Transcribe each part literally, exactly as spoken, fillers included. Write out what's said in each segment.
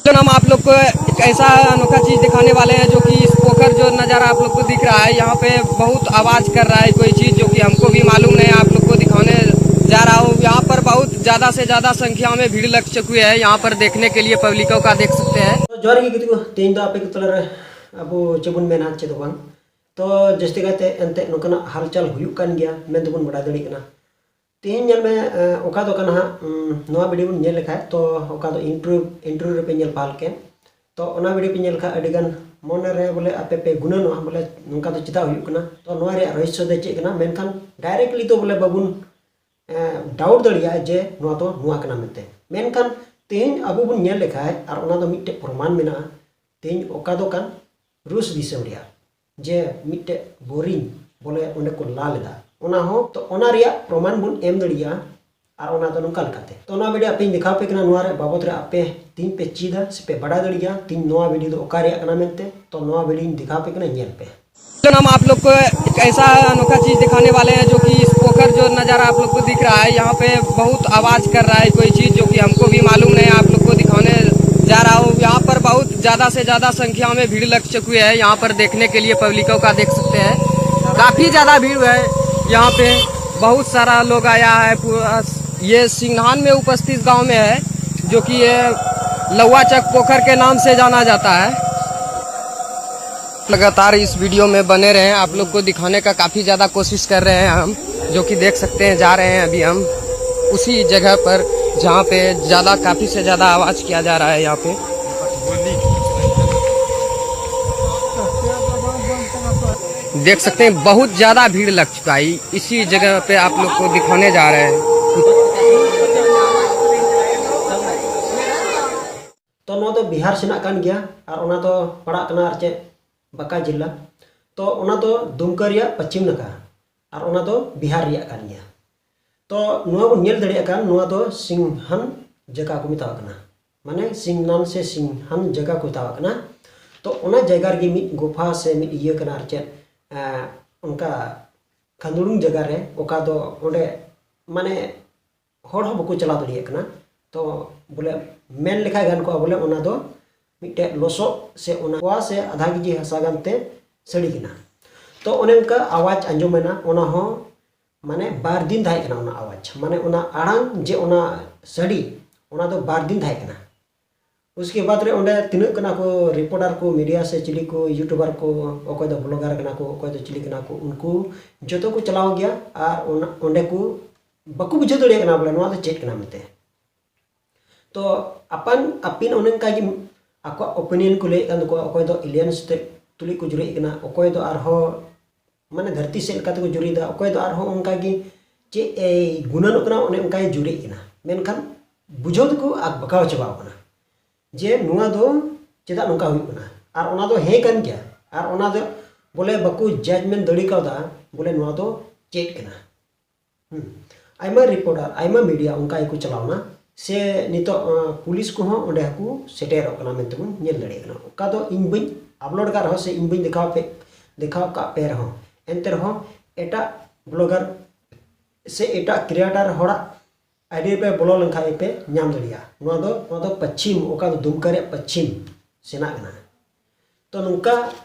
तो हम आप लोग को एक ऐसा अनोखा चीज़ दिखाने वाले हैं, जो कि इस पोखर जो नज़ारा आप लोग को दिख रहा है, यहाँ पे बहुत आवाज़ कर रहा है कोई चीज़, जो कि हमको भी मालूम नहीं है। आप लोग को दिखाने जा रहा हूँ। यहाँ पर बहुत ज़्यादा से ज़्यादा संख्या में भीड़ लग चुकी है यहाँ पर देखने के लिए, पब्लिकों का देख सकते हैं। ᱛᱚ ᱡᱚᱦᱟᱨ ᱜᱮ ᱜᱤᱫᱽᱨᱟᱹ ᱠᱚ, ᱛᱮᱦᱮᱧ ᱫᱚ ᱟᱯᱮ ᱠᱚ ᱛᱟᱞᱟᱨᱮ ᱟᱵᱚ ᱪᱮᱫ ᱵᱚᱱ ᱢᱮᱱᱟ, ᱪᱮᱫ ᱦᱚᱸ ᱵᱟᱝ᱾ ᱛᱚ ᱡᱟᱹᱥᱛᱤ ᱠᱟᱭᱛᱮ ᱮᱱᱛᱮᱫ ᱱᱚᱝᱠᱟᱱᱟᱜ ᱦᱟᱞᱪᱟᱞ ᱦᱩᱭᱩᱜ ᱠᱟᱱ ᱜᱮᱭᱟ ᱢᱮᱱ ᱛᱮᱵᱚᱱ ᱵᱟᱰᱟᱭ ᱫᱟᱲᱮᱭᱟᱜ ᱠᱟᱱᱟ᱾ ᱛᱮᱦᱮᱧ ᱧᱮᱞ ᱢᱮ, ᱮ, ᱚᱠᱟ ᱫᱚ ᱠᱟᱱᱟ ᱦᱟᱸᱜ, ᱩᱢ, ᱱᱚᱣᱟ ᱵᱷᱤᱰᱤᱭᱳ ᱵᱚᱱ ᱧᱮᱞ ᱞᱮᱠᱷᱟᱡ, ᱛᱚ ᱚᱠᱟ ᱫᱚ ᱤᱱᱴᱨᱳ, ᱤᱱᱴᱨᱳ ᱨᱮᱯᱮ ᱧᱮᱞ ᱯᱟᱦᱟᱞ ᱠᱮᱫ᱾ ᱛᱚ ᱚᱱᱟ ᱵᱷᱤᱰᱤᱭᱳ ᱯᱮ ᱧᱮᱞ ᱞᱮᱠᱷᱟᱡ ᱟᱹᱰᱤ ᱜᱟᱱ ᱢᱚᱱᱮ ᱨᱮ ᱵᱚᱞᱮ ᱟᱯᱮ ᱯᱮ ᱜᱩᱱᱟᱹᱱᱚᱜᱼᱟ ᱵᱚᱞᱮ ᱱᱚᱝᱠᱟ ᱫᱚ ᱪᱮᱫᱟᱜ ᱦᱩᱭᱩᱜ ᱠᱟᱱᱟ᱾ ᱛᱚ ᱱᱚᱣᱟ ᱨᱮᱭᱟᱜ ᱨᱚᱦᱚᱥᱭᱚ ᱫᱚ ᱪᱮᱫ ᱠᱟᱱᱟ? ᱢᱮᱱᱠᱷᱟᱱ ᱰᱟᱭᱨᱮᱠᱴᱞᱤ ᱫᱚ ᱵᱚᱞᱮ ᱵᱟᱵᱚᱱ, ᱮ, ᱰᱟᱣᱩᱴ ᱫᱟᱲᱮᱭᱟᱜᱼᱟ ᱡᱮ ᱱᱚᱣᱟ ᱫᱚ ᱱᱚᱣᱟ ᱠᱟᱱᱟ ᱢᱮᱱᱛᱮ᱾ ᱢᱮᱱᱠᱷᱟᱱ ᱛᱮᱦᱮᱧ ᱟᱵᱚ ᱵᱚᱱ ᱧᱮᱞ ᱞᱮᱠᱷᱟᱡ ᱟᱨ ᱚᱱᱟ ᱫᱚ ᱢᱤᱫᱴᱮᱡ ᱯᱨᱚᱢᱟᱱ ᱢᱮᱱᱟᱜᱼᱟ᱾ ᱛᱮᱦᱮᱧ ᱚᱠᱟ ᱫᱚ ᱠᱟᱱ ᱨᱩᱥ ᱫᱤᱥᱚᱢ ᱨᱮᱭᱟᱜ ᱡᱮ ᱢᱤᱫᱴᱮᱡ ᱵᱳᱨᱤᱝ ᱵᱚᱞᱮ ᱚᱸᱰᱮ ᱠᱚ ᱞᱟ ᱞᱮᱫᱟ, ᱚᱱᱟ ᱦᱚᱸ ᱛᱚ ᱚᱱᱟ ᱨᱮᱭᱟᱜ ᱯᱨᱚᱢᱟᱱ ᱵᱚᱱ ᱮᱢ ᱫᱟᱲᱮᱭᱟᱜᱼᱟ᱾ ᱟᱨ ᱚᱱᱟ ᱫᱚ ᱱᱚᱝᱠᱟ ᱞᱮᱠᱟᱛᱮ, ᱛᱚ ᱱᱚᱣᱟ ᱵᱷᱤᱰᱤᱭᱳ ᱟᱯᱮᱧ ᱫᱮᱠᱷᱟᱣ ᱟᱯᱮ ᱠᱟᱱᱟ, ᱱᱚᱣᱟ ᱨᱮ ᱵᱟᱵᱚᱫ ᱨᱮ ᱟᱯᱮ ᱛᱤᱱ ᱯᱮ ᱪᱮᱫᱟ ᱥᱮ ᱯᱮ ᱵᱟᱰᱟᱭ ᱫᱟᱲᱮᱭᱟᱜᱼᱟ ᱛᱤᱱ ᱱᱚᱣᱟ ᱵᱷᱤᱰᱤᱭᱳ ᱫᱚ ᱚᱠᱟ ᱨᱮᱭᱟᱜ ᱠᱟᱱᱟ ᱢᱮᱱᱛᱮ᱾ ᱛᱚ ᱱᱚᱣᱟ ᱵᱷᱤᱰᱤᱭᱳᱧ ᱫᱮᱠᱷᱟᱣ ᱟᱯᱮ ᱠᱟᱱᱟ, ᱧᱮᱞ ᱯᱮ᱾ तो हम आप लोग को एक ऐसा अनोखा चीज़ दिखाने वाले हैं, जो कि इस पोखर जो नज़ारा आप लोग को दिख रहा है, यहाँ पे बहुत आवाज़ कर रहा है कोई चीज़, जो कि हमको भी मालूम नहीं है। आप लोग को दिखाने जा रहा हूँ। यहाँ पर बहुत ज़्यादा से ज़्यादा संख्या में भीड़ लग चुकी है यहाँ पर देखने के लिए, पब्लिकों का देख सकते हैं, काफ़ी ज़्यादा भीड़ है यहाँ पे। बहुत सारा लोग आया है। पूरा ये सिंघान में उपस्थित गांव में है, जो कि ये लौवा चक पोखर के नाम से जाना जाता है। लगातार इस वीडियो में बने रहें, आप लोग को दिखाने का काफ़ी ज़्यादा कोशिश कर रहे हैं हम, जो कि देख सकते हैं। जा रहे हैं अभी हम उसी जगह पर, जहाँ पे ज़्यादा, काफ़ी से ज़्यादा आवाज़ किया जा रहा है यहाँ पे। देख सकते हैं, बहुत ज़्यादा भीड़ लग चुका है। इसी जगह पे आप लोग को दिखाने जा रहे हैं। ᱛᱚ ᱱᱚᱣᱟ ᱫᱚ ᱵᱤᱦᱟᱨ ᱥᱮᱱᱟᱜ ᱠᱟᱱ ᱜᱮᱭᱟ ᱟᱨ ᱚᱱᱟ ᱫᱚ ᱯᱟᱲᱟᱜ ᱠᱟᱱᱟ ᱟᱨ ᱪᱮᱫ, ᱵᱟᱸᱠᱟ ᱡᱮᱞᱟ᱾ ᱛᱚ ᱚᱱᱟ ᱫᱚ ᱫᱩᱢᱠᱟ ᱨᱮᱭᱟᱜ ᱯᱚᱪᱷᱤᱢ ᱱᱟᱠᱷᱟ ᱟᱨ ᱚᱱᱟ ᱫᱚ ᱵᱤᱦᱟᱨ ᱨᱮᱭᱟᱜ ᱠᱟᱱ ᱜᱮᱭᱟ᱾ ᱛᱚ ᱱᱚᱣᱟ ᱵᱚᱱ ᱧᱮᱞ ᱫᱟᱲᱮᱭᱟᱜ ᱠᱟᱱ, ᱱᱚᱣᱟ ᱫᱚ ᱥᱤᱝᱦᱟᱱ ᱡᱟᱭᱜᱟ ᱠᱚ ᱢᱮᱛᱟᱣᱟᱜ ᱠᱟᱱᱟ, ᱢᱟᱱᱮ ᱥᱤᱝᱱᱟᱱ ᱥᱮ ᱥᱤᱝᱦᱟᱱ ᱡᱟᱭᱜᱟ ᱠᱚ ᱢᱮᱛᱟᱣᱟᱜ ᱠᱟᱱᱟ᱾ ᱛᱚ ᱚᱱᱟ ᱡᱟᱭᱜᱟ ᱨᱮᱜᱮ ᱢᱤᱫ ᱜᱩᱯᱷᱟ ᱥᱮ ᱢᱤᱫ ᱤᱭᱟᱹ ᱠᱟᱱᱟ ᱟᱨ ᱪᱮᱫ, ᱮᱸ, ᱚᱱᱠᱟ ᱠᱷᱟᱸᱫᱩᱲᱩᱝ ᱡᱟᱭᱜᱟ ᱨᱮ, ᱚᱠᱟ ᱫᱚ ᱚᱸᱰᱮ ᱢᱟᱱᱮ ᱦᱚᱲ ᱦᱚᱸ ᱵᱟᱠᱚ ᱪᱟᱞᱟᱣ ᱫᱟᱲᱮᱭᱟᱜ ᱠᱟᱱᱟ᱾ ᱛᱚ ᱵᱚᱞᱮ ᱢᱮᱱ ᱞᱮᱠᱷᱟᱡ ᱜᱟᱱ ᱠᱚᱜᱼᱟ ᱵᱚᱞᱮ ᱚᱱᱟ ᱫᱚ ᱢᱤᱫᱴᱮᱡ ᱞᱚᱥᱚᱫ ᱥᱮ ᱚᱱᱟ ᱠᱚᱣᱟ ᱥᱮ ᱟᱫᱷᱟ ᱠᱮᱡᱤ ᱦᱟᱥᱟ ᱜᱟᱱᱛᱮ ᱥᱟᱹᱲᱤ ᱠᱟᱱᱟ᱾ ᱛᱚ ᱚᱱᱮ ᱚᱱᱠᱟ ᱟᱣᱟᱡᱽ ᱟᱸᱡᱚᱢᱮᱱᱟ, ᱚᱱᱟ ᱦᱚᱸ ᱢᱟᱱᱮ ᱵᱟᱨ ᱫᱤᱱ ᱛᱟᱦᱮᱸ ᱠᱟᱱᱟ ᱚᱱᱟ ᱟᱣᱟᱡᱽ, ᱢᱟᱱᱮ ᱚᱱᱟ ᱟᱲᱟᱝ ᱡᱮ ᱚᱱᱟ ᱥᱟᱹᱲᱤ, ᱚᱱᱟ ᱫᱚ ᱵᱟᱨ ᱫᱤᱱ ᱛᱟᱦᱮᱸ ᱠᱟᱱᱟ᱾ ᱩᱥᱠᱮ ᱵᱟᱫᱽ ᱨᱮ ᱚᱸᱰᱮ ᱛᱤᱱᱟᱹᱜ ᱠᱟᱱᱟ ᱠᱚ ᱨᱤᱯᱳᱨᱴᱟᱨ ᱠᱚ, ᱢᱤᱰᱤᱭᱟ ᱥᱮ ᱪᱤᱞᱤ ᱠᱚ, ᱭᱩᱴᱩᱵᱟᱨ ᱠᱚ, ᱚᱠᱚᱭ ᱫᱚ ᱵᱞᱚᱜᱟᱨ ᱠᱟᱱᱟ ᱠᱚ, ᱚᱠᱚᱭ ᱫᱚ ᱪᱤᱞᱤ ᱠᱟᱱᱟ ᱠᱚ, ᱩᱱᱠᱩ ᱡᱚᱛᱚ ᱠᱚ ᱪᱟᱞᱟᱣ ᱜᱮᱭᱟ ᱟᱨ ᱚᱱᱟ ᱚᱸᱰᱮ ᱠᱚ ᱵᱟᱠᱚ ᱵᱩᱡᱷᱟᱹᱣ ᱫᱟᱲᱮᱭᱟᱜ ᱠᱟᱱᱟ ᱵᱚᱞᱮ ᱱᱚᱣᱟ ᱫᱚ ᱪᱮᱫ ᱠᱟᱱᱟ ᱢᱮᱱᱛᱮ᱾ ᱛᱚ ᱟᱯᱟᱱ ᱟᱹᱯᱤᱱ ᱚᱱᱮ ᱚᱱᱠᱟ ᱜᱮ ᱟᱠᱚᱣᱟᱜ ᱳᱯᱤᱱᱤᱭᱚᱱ ᱠᱚ ᱞᱟᱹᱭᱮᱫ ᱠᱟᱱ ᱛᱟᱠᱚᱣᱟ, ᱚᱠᱚᱭ ᱫᱚ ᱮᱞᱤᱭᱟᱱᱥ ᱛᱮ ᱛᱩᱞᱩᱡ ᱠᱚ ᱡᱩᱨᱤᱜ ᱠᱟᱱᱟ, ᱚᱠᱚᱭ ᱫᱚ ᱟᱨᱦᱚᱸ ᱢᱟᱱᱮ ᱫᱷᱟᱹᱨᱛᱤ ᱥᱮᱫ ᱞᱮᱠᱟ ᱛᱮᱠᱚ ᱡᱩᱨᱤᱭᱮᱫᱟ, ᱚᱠᱚᱭ ᱫᱚ ᱟᱨᱦᱚᱸ ᱚᱱᱠᱟ ᱜᱮ ᱪᱮᱫ ᱮ ᱜᱩᱱᱟᱹᱱᱚᱜ ᱠᱟᱱᱟ ᱚᱱᱮ ᱚᱱᱠᱟᱭ ᱡᱩᱨᱤᱜ ᱠᱟᱱᱟ, ᱢᱮᱱᱠᱷᱟᱱ ᱵᱩᱡᱷᱟᱹᱣ ᱫᱚᱠᱚ ᱟᱠᱵᱟᱠᱟᱣ ᱪᱟᱵᱟᱣ ᱠᱟᱱᱟ ᱡᱮ ᱱᱚᱣᱟ ᱫᱚ ᱪᱮᱫᱟᱜ ᱱᱚᱝᱠᱟ ᱦᱩᱭᱩᱜ ᱠᱟᱱᱟ᱾ ᱟᱨ ᱚᱱᱟ ᱫᱚ ᱦᱮᱸ ᱠᱟᱱ ᱜᱮᱭᱟ, ᱟᱨ ᱚᱱᱟ ᱫᱚ ᱵᱚᱞᱮ ᱵᱟᱠᱚ ᱡᱟᱡᱽᱢᱮᱱᱴ ᱫᱟᱲᱮ ᱠᱟᱣᱫᱟ ᱵᱚᱞᱮ ᱱᱚᱣᱟ ᱫᱚ ᱪᱮᱫ ᱠᱟᱱᱟ᱾ ᱦᱩᱸ᱾ ᱟᱭᱢᱟ ᱨᱤᱯᱳᱨᱴᱟᱨ, ᱟᱭᱢᱟ ᱢᱤᱰᱤᱭᱟ ᱚᱱᱠᱟ ᱜᱮᱠᱚ ᱪᱟᱞᱟᱣᱱᱟ ᱥᱮ ᱱᱤᱛᱚᱜ ᱟᱸ, ᱯᱩᱞᱤᱥ ᱠᱚᱦᱚᱸ ᱚᱸᱰᱮ ᱦᱚᱸᱠᱚ ᱥᱮᱴᱮᱨᱚᱜ ᱠᱟᱱᱟ ᱢᱮᱱᱛᱮ ᱵᱚᱱ ᱧᱮᱞ ᱫᱟᱲᱮᱭᱟᱜ ᱠᱟᱱᱟ᱾ ᱚᱠᱟ ᱫᱚ ᱤᱧ ᱵᱟᱹᱧ ᱟᱯᱞᱳᱰ ᱠᱟᱜ ᱨᱮᱦᱚᱸ ᱥᱮ ᱤᱧ ᱵᱟᱹᱧ ᱫᱮᱠᱷᱟᱣ ᱯᱮ ᱫᱮᱠᱷᱟᱣ ᱠᱟᱜ ᱯᱮ ᱨᱮᱦᱚᱸ, ᱮᱱᱛᱮ ᱨᱮᱦᱚᱸ ᱮᱴᱟᱜ ᱵᱞᱚᱜᱟᱨ ᱥᱮ ᱮᱴᱟᱜ ᱠᱨᱤᱭᱮᱴᱟᱨ ᱦᱚᱲᱟᱜ ᱟᱭᱰᱤ ᱯᱮ ᱵᱚᱞᱚ ᱞᱮᱱᱠᱷᱟᱱ ᱯᱮ ᱧᱟᱢ ᱫᱟᱲᱮᱭᱟᱜᱼᱟ᱾ ᱱᱚᱣᱟ ᱫᱚ ᱱᱚᱣᱟ ᱫᱚ ᱯᱚᱪᱷᱤᱢ, ᱚᱠᱟ ᱫᱚ ᱫᱩᱢᱠᱟ ᱨᱮᱭᱟᱜ ᱯᱚᱪᱷᱤᱢ ᱥᱮᱱᱟᱜ ᱠᱟᱱᱟ᱾ ᱛᱚ ᱱᱚᱝᱠᱟ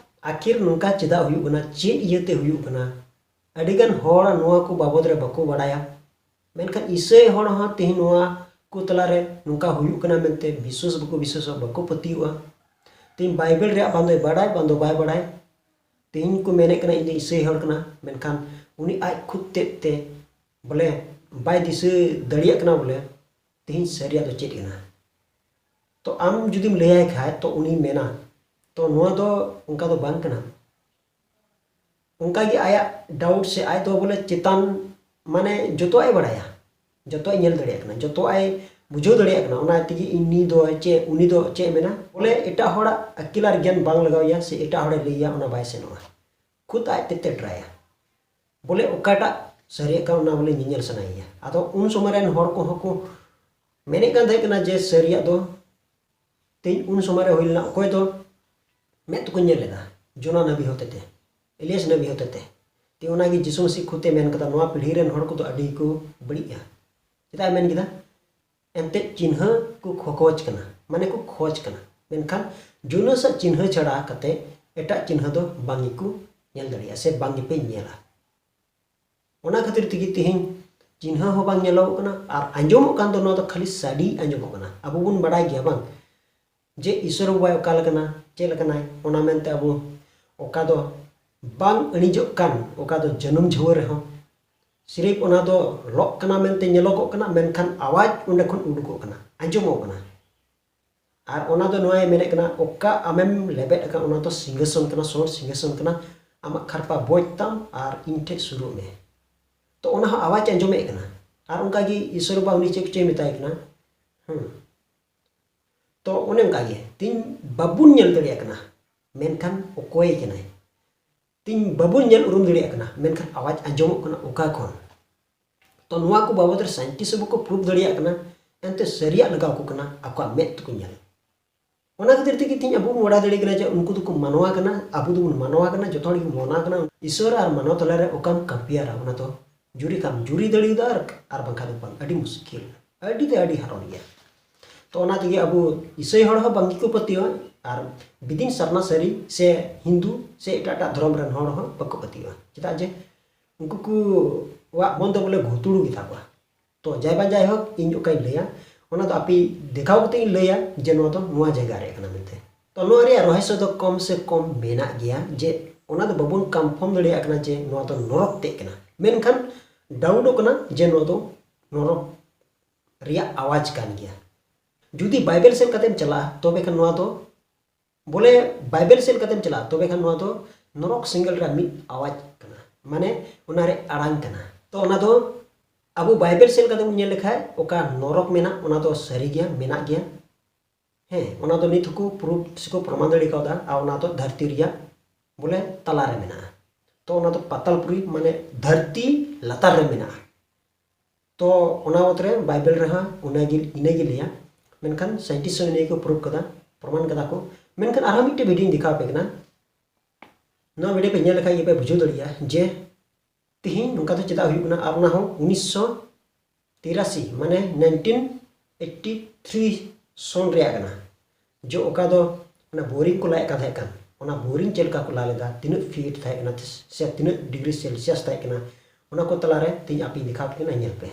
ᱟᱹᱠᱷᱤᱨ ᱱᱚᱝᱠᱟ ᱪᱮᱫᱟᱜ ᱦᱩᱭᱩᱜ ᱠᱟᱱᱟ, ᱪᱮᱫ ᱤᱭᱟᱹᱛᱮ ᱦᱩᱭᱩᱜ ᱠᱟᱱᱟ? ᱟᱹᱰᱤᱜᱟᱱ ᱦᱚᱲ ᱱᱚᱣᱟ ᱠᱚ ᱵᱟᱵᱚᱫ ᱨᱮ ᱵᱟᱠᱚ ᱵᱟᱲᱟᱭᱟ᱾ ᱢᱮᱱᱠᱷᱟᱱ ᱤᱥᱟᱹᱭ ᱦᱚᱲ ᱦᱚᱸ ᱛᱮᱦᱮᱧ ᱱᱚᱣᱟ ᱠᱚ ᱛᱟᱞᱟᱨᱮ ᱱᱚᱝᱠᱟ ᱦᱩᱭᱩᱜ ᱠᱟᱱᱟ ᱢᱮᱱᱛᱮ ᱵᱤᱥᱣᱟᱥ ᱵᱟᱠᱚ ᱵᱤᱥᱣᱟᱥᱚᱜ, ᱵᱟᱠᱚ ᱯᱟᱹᱛᱭᱟᱹᱣᱟ᱾ ᱛᱮᱦᱮᱧ ᱵᱟᱭᱵᱮᱞ ᱨᱮᱭᱟᱜ ᱵᱟᱝ ᱫᱚᱭ ᱵᱟᱰᱟᱭ, ᱵᱟᱝ ᱫᱚ ᱵᱟᱭ ᱵᱟᱰᱟᱭ᱾ ᱛᱮᱦᱮᱧ ᱠᱚ ᱢᱮᱱᱮᱫ ᱠᱟᱱᱟ ᱤᱧ ᱫᱚ ᱤᱥᱟᱹᱭ ᱦᱚᱲ ᱠᱟᱱᱟ, ᱢᱮᱱᱠᱷᱟᱱ ᱩᱱᱤ ᱟᱡ ᱠᱷᱩᱫ ᱛᱮᱫ ᱛᱮ ᱵᱚᱞᱮ ᱵᱟᱭ ᱫᱤᱥᱟᱹ ᱫᱟᱲᱮᱭᱟᱜ ᱠᱟᱱᱟ ᱵᱚᱞᱮ ᱛᱮᱦᱮᱧ ᱥᱟᱹᱨᱤᱭᱟᱜ ᱫᱚ ᱪᱮᱫ ᱠᱟᱱᱟ᱾ ᱛᱚ ᱟᱢ ᱡᱩᱫᱤᱢ ᱞᱟᱹᱭᱟᱭ ᱠᱷᱟᱡ ᱛᱚ ᱩᱱᱤᱭ ᱢᱮᱱᱟ, ᱛᱚ ᱱᱚᱣᱟ ᱫᱚ ᱚᱱᱠᱟ ᱫᱚ ᱵᱟᱝ ᱠᱟᱱᱟ᱾ ᱚᱱᱠᱟᱜᱮ ᱟᱭᱟᱜ ᱰᱟᱣᱩᱴ ᱥᱮ ᱟᱡ ᱫᱚ ᱵᱚᱞᱮ ᱪᱮᱛᱟᱱ ᱢᱟᱱᱮ ᱡᱚᱛᱚᱣᱟᱜ ᱮ ᱵᱟᱲᱟᱭᱟ, ᱡᱚᱛᱚᱣᱟᱜ ᱮ ᱧᱮᱞ ᱫᱟᱲᱮᱭᱟᱜ ᱠᱟᱱᱟ, ᱡᱚᱛᱚᱣᱟᱜ ᱮ ᱵᱩᱡᱷᱟᱹᱣ ᱫᱟᱲᱮᱭᱟᱜ ᱠᱟᱱᱟ᱾ ᱚᱱᱟ ᱛᱮᱜᱮ ᱩᱱᱤ ᱫᱚ ᱪᱮᱫ, ᱩᱱᱤ ᱫᱚ ᱪᱮᱫ ᱮ ᱢᱮᱱᱟ ᱵᱚᱞᱮ ᱮᱴᱟᱜ ᱦᱚᱲᱟᱜ ᱟᱹᱠᱤᱞ ᱟᱨ ᱜᱮᱭᱟᱱ ᱵᱟᱝ ᱞᱟᱜᱟᱣ ᱮᱭᱟ ᱥᱮ ᱮᱴᱟᱜ ᱦᱚᱲᱮ ᱞᱟᱹᱭ ᱟᱭᱟ ᱚᱱᱟ ᱵᱟᱭ ᱥᱮᱱᱚᱜᱼᱟ, ᱠᱷᱩᱫ ᱟᱡ ᱛᱮ ᱛᱮ ᱴᱨᱟᱭᱟ᱾ ᱵᱚᱞᱮ ᱚᱠᱟᱴᱟᱜ ᱥᱟᱹᱨᱤᱭᱟᱜ ᱠᱟᱱᱟ ᱚᱱᱟ ᱵᱚᱞᱮ ᱧᱮᱧᱮᱞ ᱥᱟᱱᱟᱭᱮᱭᱟ᱾ ᱟᱫᱚ ᱩᱱ ᱥᱚᱢᱚᱭ ᱨᱮᱱ ᱦᱚᱲ ᱠᱚᱦᱚᱸ ᱠᱚ ᱢᱮᱱᱮᱫ ᱠᱟᱱ ᱛᱟᱦᱮᱸ ᱠᱟᱱᱟ ᱡᱮ ᱥᱟᱹᱨᱤᱭᱟᱜ ᱫᱚ ᱛᱮᱦᱮᱧ ᱩᱱ ᱥᱚᱢᱚᱭ ᱨᱮ ᱦᱩᱭ ᱞᱮᱱᱟ, ᱚᱠᱚᱭ ᱫᱚ ᱢᱮᱫ ᱛᱮᱠᱚ ᱧᱮᱞ ᱞᱮᱫᱟ ᱡᱳᱱᱟ ᱱᱟᱵᱤ ᱦᱚᱛᱮᱛᱮ, ᱮᱞᱤᱭᱟᱥ ᱱᱟᱵᱤ ᱦᱚᱛᱮᱛᱮ᱾ ᱛᱮ ᱚᱱᱟᱜᱮ ᱡᱤᱥᱩ ᱢᱟᱹᱥᱤ ᱠᱷᱩᱫ ᱮ ᱢᱮᱱ ᱠᱟᱫᱟ, ᱱᱚᱣᱟ ᱯᱤᱲᱦᱤ ᱨᱮᱱ ᱦᱚᱲ ᱠᱚᱫᱚ ᱟᱹᱰᱤ ᱠᱚ ᱵᱟᱹᱲᱤᱡᱼᱟ᱾ ᱪᱮᱫᱟᱜ ᱮ ᱢᱮᱱ ᱠᱮᱫᱟ? ᱮᱱᱛᱮᱫ ᱪᱤᱱᱦᱟᱹ ᱠᱚ ᱠᱷᱚᱠᱚᱡ ᱠᱟᱱᱟ, ᱢᱟᱱᱮ ᱠᱚ ᱠᱷᱚᱡᱽ ᱠᱟᱱᱟ, ᱢᱮᱱᱠᱷᱟᱱ ᱡᱩᱱᱟᱹᱥ ᱟᱜ ᱪᱤᱱᱦᱟᱹ ᱪᱷᱟᱲᱟ ᱠᱟᱛᱮ ᱮᱴᱟᱜ ᱪᱤᱱᱦᱟᱹ ᱫᱚ ᱵᱟᱝ ᱜᱮᱠᱚ ᱧᱮᱞ ᱫᱟᱲᱮᱭᱟᱜᱼᱟ ᱥᱮ ᱵᱟᱝ ᱜᱮᱯᱮ ᱧᱮᱞᱟ᱾ ᱚᱱᱟ ᱠᱷᱟᱹᱛᱤᱨ ᱛᱮᱜᱮ ᱛᱮᱦᱮᱧ ᱪᱤᱱᱦᱟᱹ ᱦᱚᱸ ᱵᱟᱝ ᱧᱮᱞᱚᱜᱚᱜ ᱠᱟᱱᱟ ᱟᱨ ᱟᱸᱡᱚᱢᱚᱜ ᱠᱟᱱ ᱫᱚ ᱱᱚᱣᱟ ᱫᱚ ᱠᱷᱟᱹᱞᱤ ᱥᱟᱰᱮ ᱟᱸᱡᱚᱢᱚᱜ ᱠᱟᱱᱟ᱾ ᱟᱵᱚ ᱵᱚᱱ ᱵᱟᱲᱟᱭ ᱜᱮᱭᱟ ᱵᱟᱝ, ᱡᱮ ᱤᱥᱚᱨ ᱵᱟᱵᱟᱭ ᱚᱠᱟ ᱞᱮᱠᱟᱱᱟ, ᱪᱮᱫ ᱞᱮᱠᱟᱱᱟᱭ, ᱚᱱᱟ ᱢᱮᱱᱛᱮ ᱟᱵᱚ ᱚᱠᱟ ᱫᱚ ᱵᱟᱝ ᱟᱹᱬᱤᱡᱚᱜ ᱠᱟᱱ, ᱚᱠᱟ ᱫᱚ ᱡᱟᱹᱱᱩᱢ ᱡᱷᱟᱹᱣᱟᱹ ᱨᱮᱦᱚᱸ ᱥᱤᱨᱤᱯ ᱚᱱᱟ ᱫᱚ ᱞᱚᱜ ᱠᱟᱱᱟ ᱢᱮᱱᱛᱮ ᱧᱮᱞᱚᱜᱚᱜ ᱠᱟᱱᱟ, ᱢᱮᱱᱠᱷᱟᱱ ᱟᱣᱟᱡᱽ ᱚᱸᱰᱮ ᱠᱷᱚᱱ ᱩᱰᱩᱠᱚᱜ ᱠᱟᱱᱟ, ᱟᱸᱡᱚᱢᱚᱜ ᱠᱟᱱᱟ᱾ ᱟᱨ ᱚᱱᱟ ᱫᱚ ᱱᱚᱣᱟᱭ ᱢᱮᱱᱮᱫ ᱠᱟᱱᱟ, ᱚᱠᱟ ᱟᱢᱮᱢ ᱞᱮᱵᱮᱫ ᱟᱠᱟᱱ ᱚᱱᱟ ᱫᱚ ᱥᱤᱝᱦᱟᱥᱚᱱ ᱠᱟᱱᱟ, ᱥᱚᱨ ᱥᱤᱝᱦᱟᱥᱚᱱ ᱠᱟᱱᱟ, ᱟᱢᱟᱜ ᱠᱷᱟᱨᱯᱟ ᱵᱚᱡ ᱛᱟᱢ ᱟᱨ ᱤᱧ ᱴᱷᱮᱡ ᱥᱩᱨᱩᱜ ᱢᱮ᱾ ᱛᱚ ᱚᱱᱟ ᱦᱚᱸ ᱟᱣᱟᱡᱽ ᱟᱸᱡᱚᱢᱮᱫ ᱠᱟᱱᱟ᱾ ᱟᱨ ᱚᱱᱠᱟ ᱜᱮ ᱤᱥᱚᱨ ᱵᱟᱵᱟ ᱩᱱᱤ ᱪᱮᱫ ᱠᱚᱪᱚᱭ ᱢᱮᱛᱟᱭ ᱠᱟᱱᱟ᱾ ᱦᱮᱸ, ᱛᱚ ᱚᱱᱮ ᱚᱱᱠᱟ ᱜᱮ ᱛᱤᱧ ᱵᱟᱵᱚᱱ ᱧᱮᱞ ᱫᱟᱲᱮᱭᱟᱜ ᱠᱟᱱᱟ, ᱢᱮᱱᱠᱷᱟᱱ ᱚᱠᱚᱭ ᱠᱟᱱᱟᱭ? ᱛᱤᱧ ᱵᱟᱵᱚᱱ ᱧᱮᱞ ᱩᱨᱩᱢ ᱫᱟᱲᱮᱭᱟᱜ ᱠᱟᱱᱟ, ᱢᱮᱱᱠᱷᱟᱱ ᱟᱣᱟᱡᱽ ᱟᱸᱡᱚᱢᱚᱜ ᱠᱟᱱᱟ ᱚᱠᱟ ᱠᱷᱚᱱ? ᱛᱚ ᱱᱚᱣᱟ ᱠᱚ ᱵᱟᱵᱚᱫ ᱨᱮ ᱥᱟᱭᱮᱱᱴᱤᱥᱴ ᱵᱟᱠᱚ ᱯᱨᱩᱵᱷ ᱫᱟᱲᱮᱭᱟᱜ ᱠᱟᱱᱟ, ᱮᱱᱛᱮ ᱥᱟᱹᱨᱤᱭᱟᱜ ᱞᱟᱜᱟᱣ ᱠᱚ ᱠᱟᱱᱟ ᱟᱠᱚᱣᱟᱜ ᱢᱮᱫ ᱛᱮᱠᱚ ᱧᱮᱞ᱾ ᱚᱱᱟ ᱠᱷᱟᱹᱛᱤᱨ ᱛᱮᱜᱮ ᱛᱤᱦᱤᱧ ᱟᱵᱚ ᱵᱚᱱ ᱵᱟᱲᱟᱭ ᱫᱟᱲᱮᱭᱟᱜ ᱠᱟᱱᱟ ᱡᱮ ᱩᱱᱠᱩ ᱫᱚᱠᱚ ᱢᱟᱱᱣᱟ ᱠᱟᱱᱟ, ᱟᱵᱚ ᱫᱚᱵᱚᱱ ᱢᱟᱱᱣᱟ ᱠᱟᱱᱟ, ᱡᱚᱛᱚ ᱦᱚᱲ ᱜᱮᱵᱚᱱ ᱢᱟᱱᱣᱟ ᱠᱟᱱᱟ᱾ ᱤᱥᱚᱨ ᱟᱨ ᱢᱟᱱᱣᱟ ᱛᱟᱞᱟᱨᱮ ᱚᱠᱟᱢ ᱠᱚᱢᱯᱮᱭᱟᱨᱟ, ᱚᱱᱟ ᱫᱚ ᱡᱩᱨᱤ ᱠᱷᱟᱱ ᱡᱩᱨᱤ ᱫᱟᱲᱮᱭᱟᱫᱟ ᱟᱨ, ᱟᱨ ᱵᱟᱝᱠᱷᱟᱱ ᱫᱚ ᱵᱟᱝ, ᱟᱹᱰᱤ ᱢᱩᱥᱠᱤᱞ, ᱟᱹᱰᱤ ᱛᱮ ᱟᱹᱰᱤ ᱦᱟᱨᱚᱱ ᱜᱮᱭᱟ᱾ ᱛᱚ ᱚᱱᱟ ᱛᱮᱜᱮ ᱟᱵᱚ ᱤᱥᱟᱹᱭ ᱦᱚᱲ ᱦᱚᱸ ᱵᱟᱝ ᱜᱮᱠᱚ ᱯᱟᱹᱛᱭᱟᱹᱣᱟ ᱟᱨ ᱵᱤᱫᱤᱱ ᱥᱟᱨᱱᱟ ᱥᱟᱹᱨᱤ ᱥᱮ ᱦᱤᱱᱫᱩ ᱥᱮ ᱮᱴᱟᱜ ᱮᱴᱟᱜ ᱫᱷᱚᱨᱚᱢ ᱨᱮᱱ ᱦᱚᱲ ᱦᱚᱸ ᱵᱟᱠᱚ ᱯᱟᱹᱛᱭᱟᱹᱣᱟ, ᱪᱮᱫᱟᱜ ᱡᱮ ᱩᱱᱠᱩ ᱠᱚᱣᱟᱜ ᱢᱚᱱ ᱫᱚ ᱵᱚᱞᱮ ᱜᱷᱩᱛᱩᱲᱩ ᱜᱮᱛᱟ ᱠᱚᱣᱟ᱾ ᱛᱚ ᱡᱟᱭ ᱵᱟ ᱡᱟᱭᱦᱳᱠ, ᱤᱧ ᱚᱠᱟᱧ ᱞᱟᱹᱭᱟ ᱚᱱᱟ ᱫᱚ ᱟᱯᱮ ᱫᱮᱠᱷᱟᱣ ᱠᱟᱛᱮ ᱤᱧ ᱞᱟᱹᱭᱟ ᱡᱮ ᱱᱚᱣᱟ ᱫᱚ ᱱᱚᱣᱟ ᱡᱟᱭᱜᱟ ᱨᱮ ᱠᱟᱱᱟ ᱢᱮᱱᱛᱮ᱾ ᱛᱚ ᱱᱚᱣᱟ ᱨᱮᱭᱟᱜ ᱨᱚᱦᱚᱥᱭᱚ ᱫᱚ ᱠᱚᱢ ᱥᱮ ᱠᱚᱢ ᱢᱮᱱᱟᱜ ᱜᱮᱭᱟ, ᱡᱮ ᱚᱱᱟ ᱫᱚ ᱵᱟᱵᱚᱱ ᱠᱚᱱᱯᱷᱟᱨᱢ ᱫᱟᱲᱮᱭᱟᱜ ᱠᱟᱱᱟ ᱡᱮ ᱱᱚᱣᱟ ᱫᱚ ᱱᱚᱨᱚᱠ ᱛᱮᱫ ᱠᱟᱱᱟ, ᱢᱮᱱᱠᱷᱟᱱ ᱰᱟᱣᱩᱴᱚᱜ ᱠᱟᱱᱟ ᱡᱮ ᱱᱚᱣᱟ ᱫᱚ ᱱᱚᱨᱚᱠ ᱨᱮᱭᱟᱜ ᱟᱣᱟᱡᱽ ᱠᱟᱱ ᱜᱮᱭᱟ᱾ ᱡᱩᱫᱤ ᱵᱟᱭᱵᱮᱞ ᱥᱮᱫ ᱠᱟᱛᱮᱢ ᱪᱟᱞᱟᱜᱼᱟ, ᱛᱚᱵᱮ ᱠᱷᱟᱱ ᱱᱚᱣᱟ ᱫᱚ ᱵᱚᱞᱮ ᱵᱟᱭᱵᱮᱞ ᱥᱮᱫ ᱠᱟᱛᱮᱢ ᱪᱟᱞᱟᱜᱼᱟ, ᱛᱚᱵᱮ ᱠᱷᱟᱱ ᱱᱚᱣᱟ ᱫᱚ ᱱᱚᱨᱚᱠ ᱥᱮᱸᱜᱮᱞ ᱨᱮᱭᱟᱜ ᱢᱤᱫ ᱟᱣᱟᱡᱽ ᱠᱟᱱᱟ, ᱢᱟᱱᱮ ᱚᱱᱟ ᱨᱮ ᱟᱲᱟᱝ ᱠᱟᱱᱟ᱾ ᱛᱚ ᱚᱱᱟ ᱫᱚ ᱟᱵᱚ ᱵᱟᱭᱵᱮᱞ ᱥᱮᱫ ᱠᱟᱛᱮ ᱵᱚᱱ ᱧᱮᱞ ᱞᱮᱠᱷᱟᱡ ᱚᱠᱟ ᱱᱚᱨᱚᱠ ᱢᱮᱱᱟᱜ ᱚᱱᱟ ᱫᱚ ᱥᱟᱹᱨᱤ ᱜᱮᱭᱟ, ᱢᱮᱱᱟᱜ ᱜᱮᱭᱟ᱾ ᱦᱮᱸ, ᱚᱱᱟ ᱫᱚ ᱱᱤᱛ ᱦᱚᱸᱠᱚ ᱯᱨᱩᱯᱷ ᱥᱮᱠᱚ ᱯᱨᱚᱢᱟᱱ ᱫᱟᱲᱮ ᱠᱟᱣᱫᱟ᱾ ᱟᱨ ᱚᱱᱟ ᱫᱚ ᱫᱷᱟᱹᱨᱛᱤ ᱨᱮᱭᱟᱜ ᱵᱚᱞᱮ ᱛᱟᱞᱟᱨᱮ ᱢᱮᱱᱟᱜᱼᱟ᱾ ᱛᱚ ᱚᱱᱟ ᱫᱚ ᱯᱟᱛᱟᱞᱯᱩᱨᱤ, ᱢᱟᱱᱮ ᱫᱷᱟᱹᱨᱛᱤ ᱞᱟᱛᱟᱨ ᱨᱮ ᱢᱮᱱᱟᱜᱼᱟ᱾ ᱛᱚ ᱚᱱᱟ ᱵᱟᱵᱚᱫ ᱨᱮ ᱵᱟᱭᱵᱮᱞ ᱨᱮᱦᱚᱸ ᱚᱱᱟᱜᱮ, ᱤᱱᱟᱹᱜᱮ ᱞᱟᱹᱭᱟ᱾ ᱢᱮᱱᱠᱷᱟᱱ ᱥᱟᱭᱮᱱᱴᱤᱥᱴ ᱦᱚᱸ ᱤᱱᱟᱹ ᱜᱮᱠᱚ ᱯᱨᱩᱯᱷ ᱠᱟᱫᱟ, ᱯᱨᱚᱢᱟᱱ ᱠᱟᱫᱟ ᱠᱚ᱾ ᱢᱮᱱᱠᱷᱟᱱ ᱟᱨᱦᱚᱸ ᱢᱤᱫᱴᱮᱡ ᱵᱷᱤᱰᱤᱭᱳᱧ ᱫᱮᱠᱷᱟᱣ ᱟᱯᱮ ᱠᱟᱱᱟ᱾ ᱱᱚᱣᱟ ᱵᱷᱤᱰᱤᱭᱳ ᱯᱮ ᱧᱮᱞ ᱞᱮᱠᱷᱟᱡ ᱜᱮᱯᱮ ᱵᱩᱡᱷᱟᱹᱣ ᱫᱟᱲᱮᱭᱟᱜᱼᱟ ᱡᱮ ᱛᱤᱦᱤᱧ ᱱᱚᱝᱠᱟ ᱫᱚ ᱪᱮᱫᱟᱜ ᱦᱩᱭᱩᱜ ᱠᱟᱱᱟ᱾ ᱟᱨ ᱚᱱᱟ ᱦᱚᱸ ᱩᱱᱤᱥᱥᱚ ᱛᱤᱨᱟᱥᱤ, ᱢᱟᱱᱮ ᱱᱟᱭᱤᱱᱴᱤᱱ ᱮᱭᱤᱴᱤ ᱛᱷᱨᱤ ᱥᱚᱱ ᱨᱮᱭᱟᱜ ᱠᱟᱱᱟ᱾ ᱡᱚ ᱚᱠᱟ ᱫᱚ ᱚᱱᱟ ᱵᱳᱨᱤᱝ ᱠᱚ ᱞᱟᱭᱮᱫ ᱠᱟᱱ ᱛᱟᱦᱮᱸ ᱠᱟᱱ, ᱚᱱᱟ ᱵᱳᱨᱤᱝ ᱪᱮᱫ ᱞᱮᱠᱟ ᱠᱚ ᱞᱟ ᱞᱮᱫᱟ, ᱛᱤᱱᱟᱹᱜ ᱯᱷᱤᱴ ᱛᱟᱦᱮᱸ ᱠᱟᱱᱟ ᱥᱮ ᱛᱤᱱᱟᱹᱜ ᱰᱤᱜᱽᱨᱤ ᱥᱮᱞᱥᱤᱭᱟᱥ ᱛᱟᱦᱮᱸ ᱠᱟᱱᱟ, ᱚᱱᱟ ᱠᱚ ᱛᱟᱞᱟᱨᱮ ᱛᱮᱦᱮᱧ ᱟᱯᱮᱧ ᱫᱮᱠᱷᱟᱣ ᱟᱯᱮ ᱠᱟᱱᱟ, ᱧᱮᱞ ᱯᱮ᱾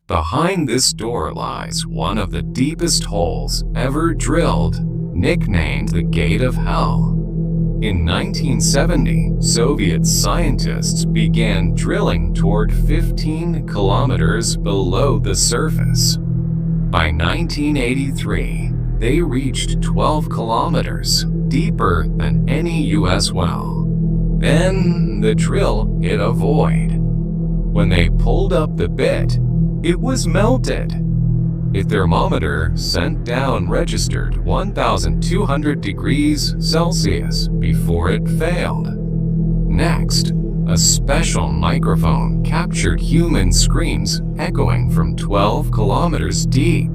Behind this door lies one of the deepest holes ever drilled, nicknamed the Gate of Hell. In nineteen seventy, Soviet scientists began drilling toward fifteen kilometers below the surface. By nineteen eighty-three, they reached twelve kilometers, deeper than any U S well. Then the drill hit a void. When they pulled up the bit, it was melted. A thermometer sent down registered one thousand two hundred degrees Celsius before it failed. Next, a special microphone captured human screams echoing from twelve kilometers deep.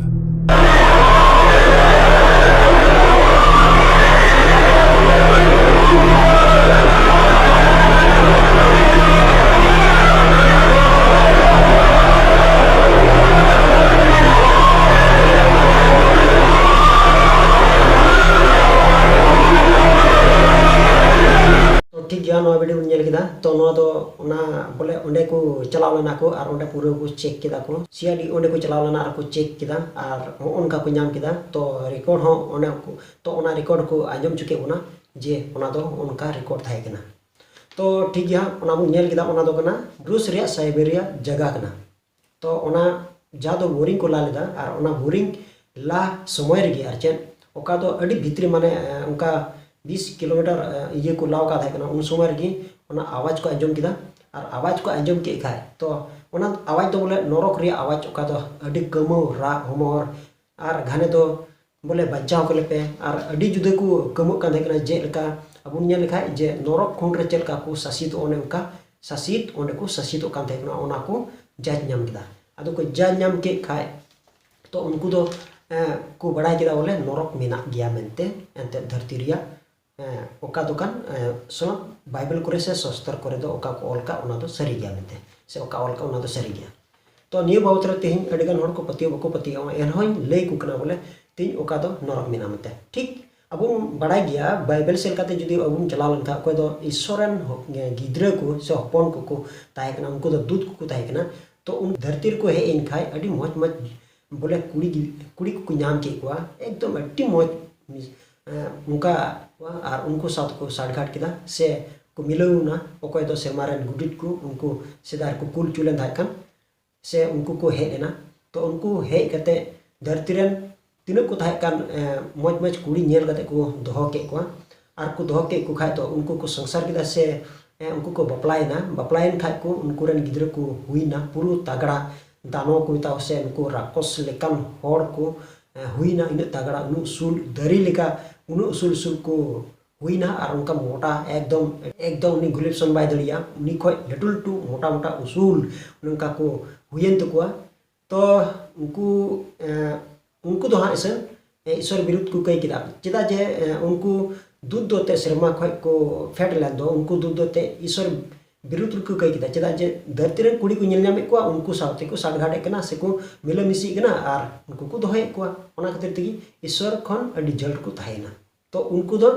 ᱛᱚ ᱴᱷᱤᱠ ᱜᱮᱭᱟ, ᱱᱚᱣᱟ video ᱵᱚᱱ ᱧᱮᱞ ᱠᱮᱫᱟ᱾ ᱛᱚ ᱱᱚᱣᱟ ᱫᱚ ᱚᱱᱟ ᱵᱚᱞᱮ ᱚᱸᱰᱮ ᱠᱚ ᱪᱟᱞᱟᱣ ᱞᱮᱱᱟ ᱠᱚ ᱟᱨ ᱚᱸᱰᱮ ᱯᱩᱨᱟᱹ ᱠᱚ ᱪᱮᱠ ᱠᱮᱫᱟ ᱠᱚ, ᱥᱤ ᱟᱭ ᱰᱤ ᱚᱸᱰᱮ ᱠᱚ ᱪᱟᱞᱟᱣ ᱞᱮᱱᱟ ᱟᱨ ᱠᱚ ᱪᱮᱠ ᱠᱮᱫᱟ ᱟᱨ ᱦᱚᱸᱜᱼᱚ ᱱᱚᱝᱠᱟ ᱠᱚ ᱧᱟᱢ ᱠᱮᱫᱟ᱾ ᱛᱚ ᱨᱮᱠᱚᱨᱰ ᱦᱚᱸ ᱚᱸᱰᱮ ᱠᱚ, ᱛᱚ ᱚᱱᱟ ᱨᱮᱠᱚᱨᱰ ᱠᱚ ᱟᱸᱡᱚᱢ ᱦᱚᱪᱚ ᱠᱮᱫ ᱵᱚᱱᱟ ᱡᱮ ᱚᱱᱟ ᱫᱚ ᱚᱱᱠᱟ ᱨᱮᱠᱚᱨᱰ ᱛᱟᱦᱮᱸ ᱠᱟᱱᱟ᱾ ᱛᱚ ᱴᱷᱤᱠ ᱜᱮᱭᱟ, ᱚᱱᱟ ᱵᱚᱱ ᱧᱮᱞ ᱠᱮᱫᱟ, ᱚᱱᱟ ᱫᱚ ᱠᱟᱱᱟ ᱨᱩᱥ ᱨᱮᱭᱟᱜ ᱥᱟᱭᱵᱮᱨᱤᱭᱟ ᱡᱟᱭᱜᱟ ᱠᱟᱱᱟ᱾ ᱛᱚ ᱚᱱᱟ ᱡᱟᱦᱟᱸ ᱫᱚ ᱵᱳᱨᱤᱝ ᱠᱚ ᱞᱟ ᱞᱮᱫᱟ, ᱟᱨ ᱚᱱᱟ ᱵᱳᱨᱤᱝ ᱞᱟ ᱥᱚᱢᱚᱭ ᱨᱮᱜᱮ ᱟᱨ ᱪᱮᱫ, ᱚᱠᱟ ᱫᱚ ᱟᱹᱰᱤ ᱵᱷᱤᱛᱨᱤ, ᱢᱟᱱᱮ ᱮ, ᱚᱱᱠᱟ ᱵᱤᱥ ᱠᱤᱞᱳᱢᱤᱴᱟᱨ ᱮ, ᱤᱭᱟᱹ ᱠᱚ ᱞᱟᱣ ᱠᱟᱜ ᱛᱟᱦᱮᱸ ᱠᱟᱱᱟ, ᱩᱱ ᱥᱚᱢᱚᱭ ᱨᱮᱜᱮ ᱚᱱᱟ ᱟᱣᱟᱡᱽ ᱠᱚ ᱟᱸᱡᱚᱢ ᱠᱮᱫᱟ᱾ ᱟᱨ ᱟᱣᱟᱡᱽ ᱠᱚ ᱟᱸᱡᱚᱢ ᱠᱮᱫ ᱠᱷᱟᱡ, ᱛᱚ ᱚᱱᱟ ᱟᱣᱟᱡᱽ ᱫᱚ ᱵᱚᱞᱮ ᱱᱚᱨᱚᱠ ᱨᱮᱭᱟᱜ ᱟᱣᱟᱡᱽ, ᱚᱠᱟ ᱫᱚ ᱟᱹᱰᱤ ᱠᱟᱹᱢᱟᱹᱣ, ᱨᱟᱜ ᱦᱚᱢᱚᱨ, ᱟᱨ ᱜᱷᱟᱱᱮ ᱫᱚ ᱵᱚᱞᱮ ᱵᱟᱧᱪᱟᱣ ᱠᱚᱞᱮ ᱯᱮ᱾ ᱟᱨ ᱟᱹᱰᱤ ᱡᱩᱫᱟᱹ ᱠᱚ ᱠᱟᱹᱢᱟᱹᱜ ᱠᱟᱱ ᱛᱟᱦᱮᱸ ᱠᱟᱱᱟ᱾ ᱡᱮᱞᱮᱠᱟ ᱟᱵᱚ ᱵᱚᱱ ᱧᱮᱞ ᱞᱮᱠᱷᱟᱡ ᱡᱮ ᱱᱚᱨᱚᱠ ᱠᱩᱸᱰ ᱨᱮ ᱪᱮᱫ ᱞᱮᱠᱟ ᱠᱚ ᱥᱟᱥᱤᱛ, ᱚᱱᱮ ᱚᱱᱠᱟ ᱥᱟᱥᱤᱛ ᱚᱸᱰᱮ ᱠᱚ ᱥᱟᱥᱤᱛᱚᱜ ᱠᱟᱱ ᱛᱟᱦᱮᱸ ᱠᱟᱱᱟ, ᱚᱱᱟ ᱠᱚ ᱡᱟᱡᱽ ᱧᱟᱢ ᱠᱮᱫᱟ᱾ ᱟᱫᱚ ᱠᱚ ᱡᱟᱡᱽ ᱧᱟᱢ ᱠᱮᱫ ᱠᱷᱟᱡ, ᱛᱚ ᱩᱱᱠᱩ ᱫᱚ ᱮ, ᱠᱚ ᱵᱟᱲᱟᱭ ᱠᱮᱫᱟ ᱵᱚᱞᱮ ᱱᱚᱨᱚᱠ ᱢᱮᱱᱟᱜ ᱜᱮᱭᱟ ᱢᱮᱱᱛᱮ, ᱮᱱᱛᱮᱫ ᱫᱷᱟᱹᱨᱛᱤ ᱨᱮᱭᱟᱜ ᱮ, ᱚᱠᱟ ᱫᱚ ᱠᱟᱱ, ᱮ, ᱥᱚᱱᱚᱛ ᱵᱟᱭᱵᱮᱞ ᱠᱚᱨᱮ ᱥᱮ ᱥᱚᱥᱛᱚᱨ ᱠᱚᱨᱮ ᱫᱚ ᱚᱠᱟ ᱠᱚ ᱚᱞ ᱠᱟᱜ, ᱚᱱᱟ ᱫᱚ ᱥᱟᱹᱨᱤ ᱜᱮᱭᱟ ᱢᱮᱱᱛᱮ, ᱥᱮ ᱚᱠᱟ ᱚᱞ ᱠᱟᱜ, ᱚᱱᱟ ᱫᱚ ᱥᱟᱹᱨᱤ ᱜᱮᱭᱟ᱾ ᱛᱚ ᱱᱤᱭᱟᱹ ᱵᱟᱵᱚᱛ ᱨᱮ ᱛᱮᱦᱮᱧ ᱟᱹᱰᱤ ᱜᱟᱱ ᱦᱚᱲ ᱠᱚ ᱯᱟᱹᱛᱭᱟᱹᱣ ᱵᱟᱠᱚ ᱯᱟᱹᱛᱭᱟᱹᱣᱟ, ᱮᱱᱦᱚᱸᱧ ᱞᱟᱹᱭ ᱟᱠᱚ ᱠᱟᱱᱟ ᱵᱚᱞᱮ ᱛᱮᱦᱮᱧ ᱚᱠᱟ ᱫᱚ ᱱᱚᱨᱚᱠ ᱢᱮᱱᱟᱜᱼᱟ ᱢᱮᱱᱛᱮ᱾ ᱴᱷᱤᱠ ᱟᱵᱚ ᱵᱚᱱ ᱵᱟᱲᱟᱭ ᱜᱮᱭᱟ, ᱵᱟᱭᱵᱮᱞ ᱥᱮᱫ ᱞᱮᱠᱟᱛᱮ ᱡᱩᱫᱤ ᱟᱵᱚ ᱵᱚᱱ ᱪᱟᱞᱟᱣ ᱞᱮᱱᱠᱷᱟᱱ, ᱚᱠᱚᱭ ᱫᱚ ᱤᱥᱥᱚᱨ ᱨᱮᱱ ᱦᱚ-, ᱜᱤᱫᱽᱨᱟᱹ ᱠᱚ ᱥᱮ ᱦᱚᱯᱚᱱ ᱠᱚᱠᱚ ᱛᱟᱦᱮᱸ ᱠᱟᱱᱟ, ᱩᱱᱠᱩ ᱫᱚ ᱫᱩᱛ ᱠᱚᱠᱚ ᱛᱟᱦᱮᱸ ᱠᱟᱱᱟ᱾ ᱛᱚ ᱩᱱ ᱫᱷᱟᱹᱨᱛᱤ ᱨᱮᱠᱚ ᱦᱮᱡ ᱮᱱ ᱠᱷᱟᱡ ᱟᱹᱰᱤ ᱢᱚᱡᱽ ᱢᱚᱡᱽ ᱵᱚᱞᱮ ᱠᱩᱲᱤ ᱜᱤ-, ᱠᱩᱲᱤ ᱠᱚᱠᱚ ᱧᱟᱢ ᱠᱮᱫ ᱠᱚᱣᱟ, ᱮᱠᱫᱚᱢ ᱟᱹᱰᱤ ᱢᱚᱡᱽ, ᱮᱸ, ᱚᱱᱠᱟ᱾ ᱟᱨ ᱩᱱᱠᱩ ᱥᱟᱶ ᱛᱮᱠᱚ ᱥᱟᱴᱜᱷᱟᱴ ᱠᱮᱫᱟ ᱥᱮ ᱠᱚ ᱢᱤᱞᱟᱹᱣ ᱮᱱᱟ, ᱚᱠᱚᱭ ᱫᱚ ᱥᱮᱨᱢᱟ ᱨᱮᱱ ᱜᱩᱰᱤᱛ ᱠᱚ, ᱩᱱᱠᱩ ᱥᱮᱫᱟᱭ ᱨᱮᱠᱚ ᱠᱩᱞ ᱦᱚᱪᱚ ᱞᱮᱱ ᱛᱟᱦᱮᱸ ᱠᱟᱱ, ᱥᱮ ᱩᱱᱠᱩ ᱠᱚ ᱦᱮᱡ ᱮᱱᱟ᱾ ᱛᱚ ᱩᱱᱠᱩ ᱦᱮᱡ ᱠᱟᱛᱮ ᱫᱷᱟᱹᱨᱛᱤ ᱨᱮᱱ ᱛᱤᱱᱟᱹᱜ ᱠᱚ ᱛᱟᱦᱮᱸ ᱠᱟᱱ, ᱮᱸ, ᱢᱚᱡᱽ ᱢᱚᱡᱽ ᱠᱩᱲᱤ ᱧᱮᱞ ᱠᱟᱛᱮ ᱠᱚ ᱫᱚᱦᱚ ᱠᱮᱫ ᱠᱚᱣᱟ᱾ ᱟᱨ ᱠᱚ ᱫᱚᱦᱚ ᱠᱮᱫ ᱠᱚ ᱠᱷᱟᱡ ᱫᱚ ᱩᱱᱠᱩ ᱠᱚ ᱥᱚᱝᱥᱟᱨ ᱠᱮᱫᱟ ᱥᱮ, ᱮᱸ, ᱩᱱᱠᱩ ᱠᱚ ᱵᱟᱯᱞᱟᱭᱮᱱᱟ᱾ ᱵᱟᱯᱞᱟᱭᱮᱱ ᱠᱷᱟᱡ ᱠᱚ ᱩᱱᱠᱩ ᱨᱮᱱ ᱜᱤᱫᱽᱨᱟᱹ ᱠᱚ ᱦᱩᱭᱱᱟ ᱯᱩᱨᱟᱹ ᱛᱟᱜᱲᱟ ᱫᱟᱱᱚ ᱠᱚ ᱢᱮᱛᱟᱣ ᱥᱮ ᱩᱱᱠᱩ ᱨᱟᱠᱚᱥ ᱞᱮᱠᱟᱱ ᱦᱚᱲ ᱠᱚ, ᱮᱸ, ᱦᱩᱭᱱᱟ᱾ ᱤᱱᱟᱹᱜ ᱛᱟᱜᱲᱟ, ᱩᱱᱟᱹᱜ ᱩᱥᱩᱞ ᱫᱟᱨᱮ ᱞᱮᱠᱟ, ᱩᱱᱟᱹᱜ ᱩᱥᱩᱞ ᱩᱥᱩᱞ ᱠᱚ ᱦᱩᱭᱱᱟ᱾ ᱟᱨ ᱚᱱᱠᱟ ᱢᱚᱴᱟ ᱮᱠᱫᱚᱢ, ᱮᱠᱫᱚᱢ ᱩᱱᱤ ᱜᱩᱞᱤᱯᱥᱚᱱ ᱵᱟᱭ ᱫᱟᱲᱮᱭᱟᱜᱼᱟ, ᱩᱱᱤ ᱠᱷᱚᱡ ᱞᱟᱹᱴᱩ ᱞᱟᱹᱴᱩ ᱢᱚᱴᱟ ᱢᱚᱴᱟ ᱩᱥᱩᱞ ᱱᱚᱝᱠᱟ ᱠᱚ ᱦᱩᱭᱮᱱ ᱛᱟᱠᱚᱣᱟ᱾ ᱛᱚ ᱩᱱᱠᱩ, ᱮᱸ, ᱩᱱᱠᱩ ᱫᱚ ᱦᱟᱸᱜ ᱤᱥᱟᱹᱱ, ᱮᱸ, ᱤᱥᱚᱨ ᱵᱤᱨᱩᱫᱷ ᱠᱚ ᱠᱟᱹᱭ ᱠᱮᱫᱟ᱾ ᱪᱮᱫᱟᱜ ᱡᱮ, ᱮᱸ, ᱩᱱᱠᱩ ᱫᱩᱛ ᱫᱚ ᱮᱱᱛᱮᱫ ᱥᱮᱨᱢᱟ ᱠᱷᱚᱡ ᱠᱚ ᱯᱷᱮᱰ ᱞᱮᱱ ᱫᱚ, ᱩᱱᱠᱩ ᱫᱩᱛ ᱫᱚ ᱮᱱᱛᱮᱫ ᱤᱥᱚᱨ ᱵᱤᱨᱩᱫᱷ ᱨᱮᱠᱚ ᱠᱟᱹᱭ ᱠᱮᱫᱟ᱾ ᱪᱮᱫᱟᱜ ᱡᱮ ᱫᱷᱟᱹᱨᱛᱤ ᱨᱮᱱ ᱠᱩᱲᱤ ᱠᱚ ᱧᱮᱞ ᱧᱟᱢᱮᱫ ᱠᱚᱣᱟ, ᱩᱱᱠᱩ ᱥᱟᱶᱛᱮ ᱠᱚ ᱥᱟᱴᱜᱷᱟᱴᱮᱫ ᱠᱟᱱᱟ ᱥᱮᱠᱚ ᱢᱤᱞᱟᱹᱢᱤᱥᱤᱜ ᱠᱟᱱᱟ ᱟᱨ ᱩᱱᱠᱩ ᱠᱚ ᱫᱚᱦᱚᱭᱮᱫ ᱠᱚᱣᱟ᱾ ᱚᱱᱟ ᱠᱷᱟᱹᱛᱤᱨ ᱛᱮᱜᱮ ᱤᱥᱚᱨ ᱠᱷᱚᱱ ᱟᱹᱰᱤ ᱡᱷᱟᱹᱞ ᱨᱮᱠᱚ ᱛᱟᱦᱮᱸᱭᱮᱱᱟ᱾ ᱛᱚ ᱩᱱᱠᱩ ᱫᱚ,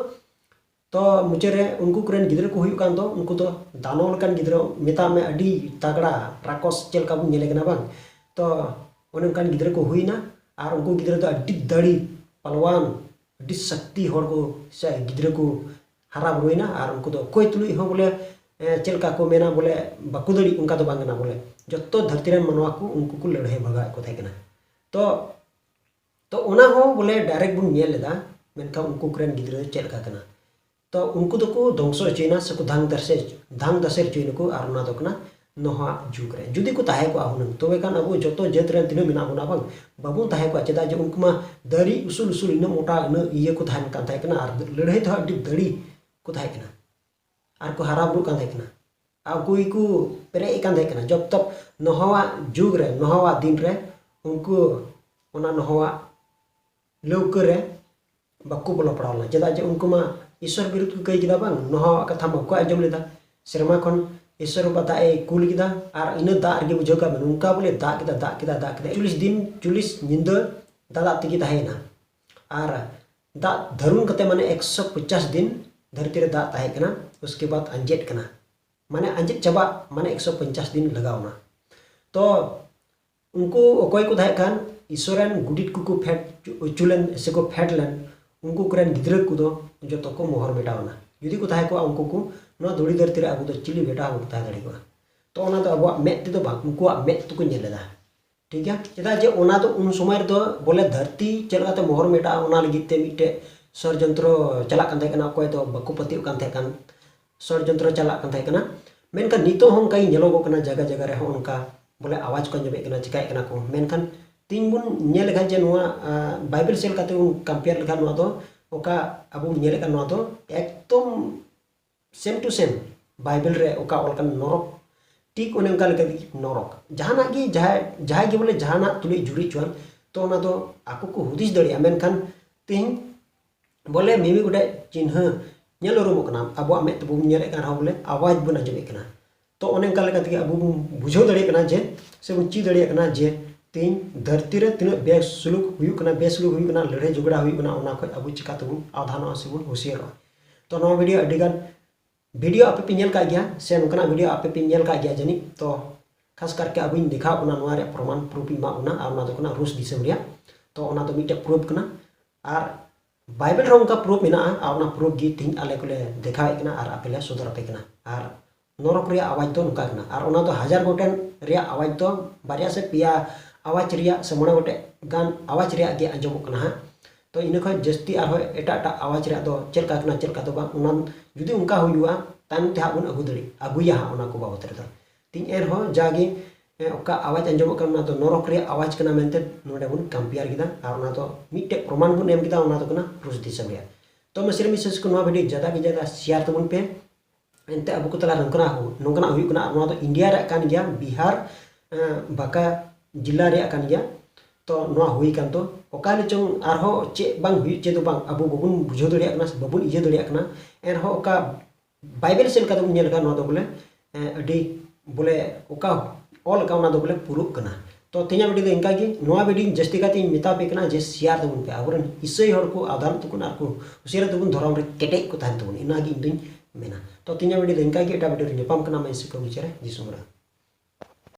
ᱛᱚ ᱢᱩᱪᱟᱹᱫ ᱨᱮ ᱩᱱᱠᱩ ᱠᱚᱨᱮᱱ ᱜᱤᱫᱽᱨᱟᱹ ᱠᱚ ᱦᱩᱭᱩᱜ ᱠᱟᱱ ᱫᱚ, ᱩᱱᱠᱩ ᱫᱚ ᱫᱟᱱᱚ ᱞᱮᱠᱟᱱ ᱜᱤᱫᱽᱨᱟᱹ, ᱢᱮᱛᱟᱜ ᱢᱮ ᱟᱹᱰᱤ ᱛᱟᱜᱲᱟ ᱨᱟᱠᱚᱥ ᱪᱮᱫ ᱞᱮᱠᱟ ᱵᱚᱱ ᱧᱮᱞᱮ ᱠᱟᱱᱟ ᱵᱟᱝ? ᱛᱚ ᱚᱱᱮ ᱚᱱᱠᱟᱱ ᱜᱤᱫᱽᱨᱟᱹ ᱠᱚ ᱦᱩᱭᱱᱟ᱾ ᱟᱨ ᱩᱱᱠᱩ ᱜᱤᱫᱽᱨᱟᱹ ᱫᱚ ᱟᱹᱰᱤ ᱫᱟᱲᱮ ᱯᱟᱞᱣᱟᱱ, ᱟᱹᱰᱤ ᱥᱟᱠᱛᱤ ᱦᱚᱲ ᱠᱚ ᱥᱮ ᱜᱤᱫᱽᱨᱟᱹ ᱠᱚ ᱦᱟᱨᱟ ᱵᱩᱨᱩᱭᱮᱱᱟ᱾ ᱟᱨ ᱩᱱᱠᱩ ᱫᱚ ᱚᱠᱚᱭ ᱛᱩᱞᱩᱡ ᱦᱚᱸ ᱵᱚᱞᱮ, ᱮ, ᱪᱮᱫ ᱞᱮᱠᱟ ᱠᱚ ᱢᱮᱱᱟ ᱵᱚᱞᱮ ᱵᱟᱠᱚ ᱫᱟᱲᱮᱜ, ᱚᱱᱠᱟ ᱫᱚ ᱵᱟᱝ ᱠᱟᱱᱟ ᱵᱚᱞᱮ᱾ ᱡᱚᱛᱚ ᱫᱷᱟᱹᱨᱛᱤ ᱨᱮᱱ ᱢᱟᱱᱣᱟ ᱠᱚ ᱩᱱᱠᱩ ᱠᱚ ᱞᱟᱹᱲᱦᱟᱹᱭ ᱵᱷᱟᱜᱟᱣᱮᱫ ᱠᱚ ᱛᱟᱦᱮᱸ ᱠᱟᱱᱟ᱾ ᱛᱚ, ᱛᱚ ᱚᱱᱟ ᱦᱚᱸ ᱵᱚᱞᱮ direct ᱵᱚᱱ ᱧᱮᱞ ᱞᱮᱫᱟ, ᱢᱮᱱᱠᱷᱟᱱ ᱩᱱᱠᱩ ᱠᱚᱨᱮᱱ ᱜᱤᱫᱽᱨᱟᱹ ᱪᱮᱫ ᱞᱮᱠᱟ ᱠᱟᱱᱟ? ᱛᱚ ᱩᱱᱠᱩ ᱫᱚᱠᱚ ᱫᱷᱚᱝᱥᱚ ᱦᱚᱪᱚᱭᱮᱱᱟ ᱥᱮᱠᱚ ᱫᱷᱟᱝ ᱫᱟᱥᱮ, ᱫᱷᱟᱝ ᱫᱟᱥᱮ ᱦᱚᱪᱚᱭᱮᱱᱟᱠᱚ᱾ ᱟᱨ ᱚᱱᱟ ᱫᱚ ᱠᱟᱱᱟ ᱱᱚᱦᱟᱜ ᱡᱩᱜᱽ ᱨᱮ᱾ ᱡᱩᱫᱤ ᱠᱚ ᱛᱟᱦᱮᱸ ᱠᱚᱜᱼᱟ ᱦᱩᱱᱟᱹᱝ, ᱛᱚᱵᱮ ᱠᱷᱟᱱ ᱟᱵᱚ ᱡᱚᱛᱚ ᱡᱟᱹᱛ ᱨᱮᱱ ᱛᱤᱱᱟᱹᱜ ᱢᱮᱱᱟᱜ ᱵᱚᱱᱟ ᱵᱟᱝ, ᱵᱟᱵᱚᱱ ᱛᱟᱦᱮᱸ ᱠᱚᱜᱼᱟ᱾ ᱪᱮᱫᱟᱜ ᱡᱮ ᱩᱱᱠᱩ ᱢᱟ ᱫᱟᱨᱮ ᱩᱥᱩᱞ ᱩᱥᱩᱞ, ᱤᱱᱟᱹᱜ ᱢᱚᱴᱟ, ᱤᱱᱟᱹᱜ ᱤᱭᱟᱹ ᱠᱚ ᱛᱟᱦᱮᱱ ᱠᱟᱱ ᱛᱟᱦᱮᱸ ᱠᱟᱱᱟ᱾ ᱟᱨ ᱞᱟᱹᱲᱦᱟᱹᱭ ᱛᱮᱦᱚᱸ ᱟᱹᱰᱤ ᱫᱟᱲᱮ ᱠᱚ ᱛᱟᱦᱮᱸ ᱠᱟᱱᱟ᱾ ᱟᱨ ᱠᱚ ᱦᱟᱨᱟ ᱵᱩᱨᱩᱜ ᱠᱟᱱ ᱛᱟᱦᱮᱸ ᱠᱟᱱᱟ᱾ ᱟᱨ ᱩᱱᱠᱩ ᱜᱮᱠᱚ ᱯᱮᱨᱮᱡ ᱟᱠᱟᱱ ᱛᱟᱦᱮᱸ ᱠᱟᱱᱟ᱾ ᱡᱚᱵ ᱛᱚᱠ ᱱᱚᱦᱟᱣᱟᱜ ᱡᱩᱜᱽ ᱨᱮ, ᱱᱚᱦᱟᱣᱟᱜ ᱫᱤᱱ ᱨᱮ ᱩᱱᱠᱩ ᱚᱱᱟ ᱱᱚᱦᱟᱣᱟᱜ ᱞᱟᱹᱣᱠᱟᱹ ᱨᱮ ᱵᱟᱠᱚ ᱵᱚᱞᱚ ᱯᱟᱲᱟᱣ ᱞᱮᱱᱟ᱾ ᱪᱮᱫᱟᱜ ᱡᱮ ᱩᱱᱠᱩ ᱢᱟ ᱤᱥᱥᱚᱨ ᱵᱤᱨᱩᱫᱷ ᱠᱚ ᱠᱟᱹᱭ ᱠᱮᱫᱟ ᱵᱟᱝ, ᱱᱚᱦᱟᱣᱟᱜ ᱠᱟᱛᱷᱟ ᱵᱟᱠᱚ ᱟᱸᱡᱚᱢ ᱞᱮᱫᱟ᱾ ᱥᱮᱨᱢᱟ ᱠᱷᱚᱱ ᱤᱥᱚᱨ ᱵᱟᱵᱟ ᱫᱟᱜ ᱮ ᱠᱩᱞ ᱠᱮᱫᱟ, ᱟᱨ ᱤᱱᱟᱹ ᱫᱟᱜ ᱨᱮᱜᱮ ᱵᱩᱡᱷᱟᱹᱣ ᱠᱟᱜ ᱢᱮ, ᱱᱚᱝᱠᱟ ᱵᱚᱞᱮ ᱫᱟᱜ ᱠᱮᱫᱟ, ᱫᱟᱜ ᱠᱮᱫᱟ, ᱫᱟᱜ ᱠᱮᱫᱟ, ᱪᱚᱞᱞᱤᱥ ᱫᱤᱱ, ᱪᱚᱞᱞᱤᱥ ᱧᱤᱫᱟᱹ ᱫᱟᱜ, ᱫᱟᱜ ᱛᱮᱜᱮ ᱛᱟᱦᱮᱸᱭᱮᱱᱟ᱾ ᱟᱨ ᱫᱟᱜ ᱫᱷᱟᱹᱨᱩᱱ ᱠᱟᱛᱮ ᱢᱟᱱᱮ ᱮᱠᱥᱚ ᱯᱚᱧᱪᱟᱥ ᱫᱤᱱ ᱫᱷᱟᱹᱨᱛᱤ ᱨᱮ ᱫᱟᱜ ᱛᱟᱦᱮᱸ ᱠᱟᱱᱟ, ᱩᱥᱠᱮ ᱵᱟᱫ ᱟᱸᱡᱮᱫ ᱠᱟᱱᱟ, ᱢᱟᱱᱮ ᱟᱸᱡᱮᱫ ᱪᱟᱵᱟᱜ, ᱢᱟᱱᱮ ᱮᱠᱥᱚ ᱯᱚᱧᱪᱟᱥ ᱫᱤᱱ ᱞᱟᱜᱟᱣ ᱮᱱᱟ᱾ ᱛᱚ ᱩᱱᱠᱩ ᱚᱠᱚᱭ ᱠᱚ ᱛᱟᱦᱮᱸ ᱠᱟᱱ, ᱤᱥᱚᱨ ᱨᱮᱱ ᱜᱩᱰᱤᱛ ᱠᱚᱠᱚ ᱯᱷᱮᱰ ᱦᱚᱪᱚ ᱞᱮᱱ ᱥᱮ ᱠᱚ ᱯᱷᱮᱰ ᱞᱮᱱ, ᱩᱱᱠᱩ ᱠᱚᱨᱮᱱ ᱜᱤᱫᱽᱨᱟᱹ ᱠᱚᱫᱚ ᱡᱚᱛᱚ ᱠᱚ ᱢᱚᱦᱚᱨ ᱢᱮᱴᱟᱣ ᱮᱱᱟ᱾ ᱡᱩᱫᱤ ᱠᱚ ᱛᱟᱦᱮᱸ ᱠᱚᱜᱼᱟ, ᱩᱱᱠᱩ ᱠᱚ ᱱᱚᱣᱟ ᱫᱷᱩᱲᱤ ᱫᱷᱟᱹᱨᱛᱤ ᱨᱮ ᱟᱵᱚ ᱫᱚ ᱪᱤᱞᱤ ᱵᱮᱴᱟ ᱦᱚᱸ ᱵᱟᱠᱚ ᱛᱟᱦᱮᱸ ᱫᱟᱲᱮ ᱠᱚᱜᱼᱟ᱾ ᱛᱚ ᱚᱱᱟ ᱫᱚ ᱟᱵᱚᱣᱟᱜ ᱢᱮᱫ ᱛᱮᱫᱚ ᱵᱟᱝ, ᱩᱱᱠᱩᱣᱟᱜ ᱢᱮᱫ ᱛᱮᱠᱚ ᱧᱮᱞ ᱞᱮᱫᱟ᱾ ᱴᱷᱤᱠ ᱜᱮᱭᱟ, ᱪᱮᱫᱟᱜ ᱡᱮ ᱚᱱᱟ ᱫᱚ ᱩᱱ ᱥᱚᱢᱚᱭ ᱨᱮᱫᱚ ᱵᱚᱞᱮ ᱫᱷᱟᱹᱨᱛᱤ ᱪᱮᱫ ᱞᱮᱠᱟᱛᱮ ᱢᱚᱦᱚᱨ ᱢᱮᱴᱟᱜᱼᱟ, ᱚᱱᱟ ᱞᱟᱹᱜᱤᱫ ᱛᱮ ᱢᱤᱫᱴᱮᱡ ᱥᱚᱨᱡᱚᱱᱛᱨᱚ ᱪᱟᱞᱟᱜ ᱠᱟᱱ ᱛᱟᱦᱮᱸ ᱠᱟᱱᱟ, ᱚᱠᱚᱭ ᱫᱚ ᱵᱟᱠᱚ ᱯᱟᱹᱛᱭᱟᱹᱜ ᱠᱟᱱ ᱛᱟᱦᱮᱸ ᱠᱟᱱ, ᱥᱚᱨᱡᱚᱱᱛᱨᱚ ᱪᱟᱞᱟᱜ ᱠᱟᱱ ᱛᱟᱦᱮᱸ ᱠᱟᱱᱟ᱾ ᱢᱮᱱᱠᱷᱟᱱ ᱱᱤᱛᱚᱜ ᱦᱚᱸ ᱚᱱᱠᱟ ᱜᱮ ᱧᱮᱞᱚᱜᱚᱜ ᱠᱟᱱᱟ, ᱡᱟᱭᱜᱟ ᱡᱟᱭᱜᱟ ᱨᱮᱦᱚᱸ ᱚᱱᱠᱟ ᱵᱚᱞᱮ ᱟᱣᱟᱡᱽ ᱠᱚ ᱟᱸᱡᱚᱢᱮᱫ ᱠᱟᱱᱟ, ᱪᱤᱠᱟᱹᱭᱮᱫ ᱠᱟᱱᱟ ᱠᱚ᱾ ᱢᱮᱱᱠᱷᱟᱱ ᱛᱤᱦᱤᱧ ᱵᱚᱱ ᱧᱮᱞ ᱞᱮᱠᱷᱟᱱ ᱡᱮ ᱱᱚᱣᱟ, ᱟᱸ, ᱵᱟᱭᱵᱮᱞ ᱥᱮᱫ ᱞᱮᱠᱟᱛᱮ ᱵᱚᱱ compare ᱞᱮᱠᱷᱟᱱ, ᱱᱚᱣᱟ ᱫᱚ ᱚᱠᱟ ᱟᱵᱚ ᱵᱚᱱ ᱧᱮᱞᱮᱫ ᱠᱟᱱ, ᱱᱚᱣᱟ ᱫᱚ ᱮᱠᱫᱚᱢ same to same ᱵᱟᱭᱵᱮᱞ ᱨᱮ ᱚᱠᱟ ᱚᱞ ᱠᱟᱱ ᱱᱚᱨᱚᱠ, ᱴᱷᱤᱠ ᱚᱱᱮ ᱚᱱᱠᱟ ᱞᱮᱠᱟ ᱜᱮ ᱱᱚᱨᱚᱠ᱾ ᱡᱟᱦᱟᱱᱟᱜ ᱜᱮ ᱡᱟᱦᱟᱸᱭ, ᱡᱟᱦᱟᱸᱭ ᱜᱮ ᱵᱚᱞᱮ ᱡᱟᱦᱟᱱᱟᱜ ᱛᱩᱞᱩᱡ ᱡᱩᱨᱤ ᱦᱚᱪᱚᱣᱟᱱ, ᱛᱚ ᱚᱱᱟ ᱫᱚ ᱟᱠᱚ ᱠᱚ ᱦᱩᱫᱤᱥ ᱫᱟᱲᱮᱭᱟᱜᱼᱟ᱾ ᱢᱮᱱᱠᱷᱟᱱ ᱛᱮᱦᱮᱧ ᱵᱚᱞᱮ ᱢᱤᱢᱤᱫ ᱜᱚᱴᱮᱡ ᱪᱤᱱᱦᱟᱹ ᱧᱮᱞ ᱩᱨᱩᱢᱚᱜ ᱠᱟᱱᱟ, ᱟᱵᱚᱣᱟᱜ ᱢᱮᱫ ᱛᱮᱵᱚᱱ ᱧᱮᱞᱮᱫ ᱠᱟᱱ ᱨᱮᱦᱚᱸ ᱵᱚᱞᱮ ᱟᱣᱟᱡᱽ ᱵᱚᱱ ᱟᱸᱡᱚᱢᱮᱫ ᱠᱟᱱᱟ᱾ ᱛᱚ ᱚᱱᱮ ᱚᱱᱠᱟ ᱞᱮᱠᱟ ᱛᱮᱜᱮ ᱟᱵᱚ ᱵᱚᱱ ᱵᱩᱡᱷᱟᱹᱣ ᱫᱟᱲᱮᱭᱟᱜ ᱠᱟᱱᱟ ᱡᱮ, ᱥᱮ ᱵᱚᱱ ᱪᱮᱫ ᱫᱟᱲᱮᱭᱟᱜ ᱠᱟᱱᱟ ᱡᱮ ᱛᱮᱦᱮᱧ ᱫᱷᱟᱹᱨᱛᱤ ᱨᱮ ᱛᱤᱱᱟᱹᱜ ᱵᱮᱥᱩᱞᱩᱠ ᱦᱩᱭᱩᱜ ᱠᱟᱱᱟ, ᱵᱮᱥᱩᱞᱩᱠ ᱦᱩᱭᱩᱜ ᱠᱟᱱᱟ, ᱞᱟᱹᱲᱦᱟᱹᱭ ᱡᱷᱚᱜᱽᱲᱟ ᱦᱩᱭᱩᱜ ᱠᱟᱱᱟ, ᱚᱱᱟ ᱠᱷᱚᱱ ᱟᱵᱚ ᱪᱤᱠᱟ ᱛᱮᱵᱚᱱ ᱟᱣᱫᱷᱟᱱᱚᱜᱼᱟ ᱥᱮᱵᱚᱱ ᱦᱩᱥᱤᱭᱟᱹᱨᱚᱜᱼᱟ᱾ ᱛᱚ ᱱᱚᱣᱟ video ᱟᱹᱰᱤᱜᱟᱱ video ᱟᱯᱮ ᱯᱮ ᱧᱮᱞ ᱠᱟᱜ ᱜᱮᱭᱟ, ᱥᱮ ᱱᱚᱝᱠᱟᱱᱟᱜ video ᱟᱯᱮ ᱯᱮ ᱧᱮᱞ ᱠᱟᱜ ᱜᱮᱭᱟ ᱡᱟᱹᱱᱤᱡ᱾ ᱛᱚ ᱠᱷᱟᱥ ᱠᱟᱨᱠᱮ ᱟᱵᱚᱧ ᱫᱮᱠᱷᱟᱣ ᱠᱟᱱᱟ, ᱱᱚᱣᱟ ᱨᱮᱭᱟᱜ ᱯᱨᱚᱢᱟᱱ proof ᱤᱧ ᱮᱢᱟᱜ ᱵᱚᱱᱟ, ᱟᱨ ᱚᱱᱟ ᱫᱚ ᱠᱟᱱᱟ ᱨᱩᱥ ᱫᱤᱥᱚᱢ ᱨᱮᱭᱟᱜ᱾ ᱛᱚ ᱚᱱᱟ ᱫᱚ ᱢᱤᱫᱴᱮᱡ proof ᱠᱟᱱᱟ᱾ ᱟᱨ ᱵᱟᱭᱵᱮᱞ ᱨᱮ ᱚᱱᱠᱟ proof ᱢᱮᱱᱟᱜᱼᱟ, ᱟᱨ ᱚᱱᱟ proof ᱜᱮ ᱛᱮᱦᱮᱧ ᱟᱞᱮ ᱠᱚᱞᱮ ᱫᱮᱠᱷᱟᱣᱮᱫ ᱠᱟᱱᱟ ᱟᱨ ᱟᱯᱮ ᱞᱮ ᱥᱚᱫᱚᱨ ᱟᱯᱮ ᱠᱟᱱᱟ᱾ ᱟᱨ ᱱᱚᱨᱚᱠ ᱨᱮᱭᱟᱜ ᱟᱣᱟᱡᱽ ᱫᱚ ᱱᱚᱝᱠᱟ ᱠᱟᱱᱟ, ᱟᱨ ᱚᱱᱟ ᱫᱚ ᱦᱟᱡᱟᱨ ᱜᱚᱴᱮᱱ ᱨᱮᱭᱟᱜ ᱟᱣᱟᱡᱽ ᱫᱚ ᱵᱟᱨᱭᱟ ᱥᱮ ᱯᱮᱭᱟ ᱟᱣᱟᱡᱽ ᱨᱮᱭᱟᱜ ᱥᱮ ᱢᱚᱬᱮ ᱜᱚᱴᱮᱡ ᱜᱟᱱ ᱟᱣᱟᱡᱽ ᱨᱮᱭᱟᱜ ᱜᱮ ᱟᱸᱡᱚᱢᱚᱜ ᱠᱟᱱᱟ ᱦᱟᱸᱜ᱾ ᱛᱚ ᱤᱱᱟᱹ ᱠᱷᱚᱱ ᱡᱟᱹᱥᱛᱤ ᱟᱨᱦᱚᱸ ᱮᱴᱟᱜ ᱮᱴᱟᱜ ᱟᱣᱟᱡᱽ ᱨᱮᱭᱟᱜ ᱫᱚ ᱪᱮᱫ ᱞᱮᱠᱟ ᱠᱟᱱᱟ, ᱪᱮᱫ ᱞᱮᱠᱟ ᱫᱚ ᱵᱟᱝ, ᱚᱱᱟ ᱡᱩᱫᱤ ᱚᱱᱠᱟ ᱦᱩᱭᱩᱜᱼᱟ, ᱛᱟᱭᱱᱚᱢ ᱛᱮ ᱦᱟᱸᱜ ᱵᱚᱱ ᱟᱹᱜᱩ ᱫᱟᱲᱮ-, ᱟᱹᱜᱩᱭᱟ ᱦᱟᱸᱜ ᱚᱱᱟ ᱠᱚ ᱵᱟᱵᱚᱛ ᱨᱮᱫᱚ᱾ ᱛᱤᱧ ᱮᱱᱨᱮᱦᱚᱸ ᱡᱟᱜᱮ, ᱮ, ᱚᱠᱟ ᱟᱣᱟᱡᱽ ᱟᱸᱡᱚᱢᱚᱜ ᱠᱟᱱᱟ, ᱚᱱᱟ ᱫᱚ ᱱᱚᱨᱚᱠ ᱨᱮᱭᱟᱜ ᱟᱣᱟᱡᱽ ᱠᱟᱱᱟ ᱢᱮᱱᱛᱮ ᱱᱚᱰᱮ ᱵᱚᱱ compare ᱠᱮᱫᱟ, ᱟᱨ ᱚᱱᱟ ᱫᱚ ᱢᱤᱫᱴᱮᱡ ᱯᱨᱚᱢᱟᱱ ᱵᱚᱱ ᱮᱢ ᱠᱮᱫᱟ, ᱚᱱᱟ ᱫᱚ ᱠᱟᱱᱟ ᱨᱩᱥ ᱫᱤᱥᱚᱢ ᱨᱮᱭᱟᱜ᱾ ᱛᱚ ᱢᱟᱥᱮ ᱢᱤᱥᱮᱥ ᱠᱚ, ᱱᱚᱣᱟ video ᱡᱟᱫᱟ ᱠᱮ ᱡᱟᱫᱟ share ᱛᱟᱵᱚᱱ ᱯᱮ᱾ ᱮᱱᱛᱮ ᱟᱵᱚ ᱠᱚ ᱛᱟᱞᱟ ᱱᱚᱝᱠᱟᱱᱟᱜ ᱦᱚᱸ, ᱱᱚᱝᱠᱟᱱᱟᱜ ᱦᱩᱭᱩᱜ ᱠᱟᱱᱟ, ᱟᱨ ᱱᱚᱣᱟ ᱫᱚ ᱤᱱᱰᱤᱭᱟ ᱨᱮᱭᱟᱜ ᱠᱟᱱ ᱜᱮᱭᱟ, ᱵᱤᱦᱟᱨ, ᱮ, ᱵᱟᱸᱠᱟ ᱡᱮᱞᱟ ᱨᱮᱭᱟᱜ ᱠᱟᱱ ᱜᱮᱭᱟ᱾ ᱛᱚ ᱱᱚᱣᱟ ᱦᱩᱭ ᱠᱟᱱ ᱛᱚ, ᱚᱠᱟ ᱨᱮᱪᱚᱝ ᱟᱨᱦᱚᱸ ᱪᱮᱫ ᱵᱟᱝ ᱦᱩᱭᱩᱜ, ᱪᱮᱫ ᱦᱚᱸ ᱵᱟᱝ, ᱟᱵᱚ ᱵᱟᱵᱚᱱ ᱵᱩᱡᱷᱟᱹᱣ ᱫᱟᱲᱮᱭᱟᱜ ᱠᱟᱱᱟ ᱥᱮ ᱵᱟᱵᱚᱱ ᱤᱭᱟᱹ ᱫᱟᱲᱮᱭᱟᱜ ᱠᱟᱱᱟ᱾ ᱮᱱᱨᱮᱦᱚᱸ ᱚᱠᱟ ᱵᱟᱭᱵᱮᱞ ᱥᱮᱫ ᱞᱮᱠᱟ ᱛᱮᱵᱚᱱ ᱧᱮᱞ ᱞᱮᱠᱷᱟᱱ, ᱱᱚᱣᱟ ᱫᱚ ᱵᱚᱞᱮ ᱟᱹᱰᱤ ᱵᱚᱞᱮ ᱚᱠᱟ ᱚᱞ ᱟᱠᱟᱫ ᱚᱱᱟ ᱫᱚ ᱵᱚᱞᱮ ᱯᱩᱨᱟᱹᱜ ᱠᱟᱱᱟ᱾ ᱛᱚ ᱛᱮᱦᱮᱧᱟᱜ ᱵᱷᱤᱰᱤᱭᱳ ᱫᱚ ᱤᱱᱠᱟ ᱜᱮ᱾ ᱱᱚᱣᱟ ᱵᱷᱤᱰᱤᱭᱳ ᱡᱟᱹᱥᱛᱤ ᱠᱟᱛᱮ ᱤᱧ ᱢᱮᱛᱟ ᱯᱮ ᱠᱟᱱᱟ ᱡᱮ ᱥᱮᱭᱟᱨ ᱛᱟᱵᱚᱱ ᱯᱮ, ᱟᱵᱚᱨᱮᱱ ᱤᱥᱟᱹᱭ ᱦᱚᱲ ᱠᱚ ᱟᱫᱟᱱ ᱛᱟᱠᱚ ᱟᱨ ᱠᱚ ᱩᱥᱟᱹᱨᱟ ᱛᱟᱵᱚᱱ ᱫᱷᱚᱨᱚᱢ ᱨᱮ ᱠᱮᱴᱮᱡ ᱠᱚ ᱛᱟᱦᱮᱱ ᱛᱟᱵᱚᱱ, ᱚᱱᱟ ᱜᱮ ᱤᱧ ᱫᱚᱧ ᱢᱮᱱᱟ᱾ ᱛᱚ ᱛᱮᱦᱮᱧᱟᱜ ᱵᱷᱤᱰᱤᱭᱳ ᱫᱚ ᱤᱱᱠᱟ ᱜᱮ, ᱮᱴᱟᱜ ᱵᱷᱤᱰᱤᱭᱳ ᱨᱮ ᱧᱟᱯᱟᱢ ᱠᱟᱱᱟ᱾ ᱢᱟ ᱤᱥᱤ ᱠᱚ ᱵᱤᱪᱟᱹᱨ ᱨᱮ ᱡᱤᱥᱩ ᱢᱟᱨᱟᱝ᱾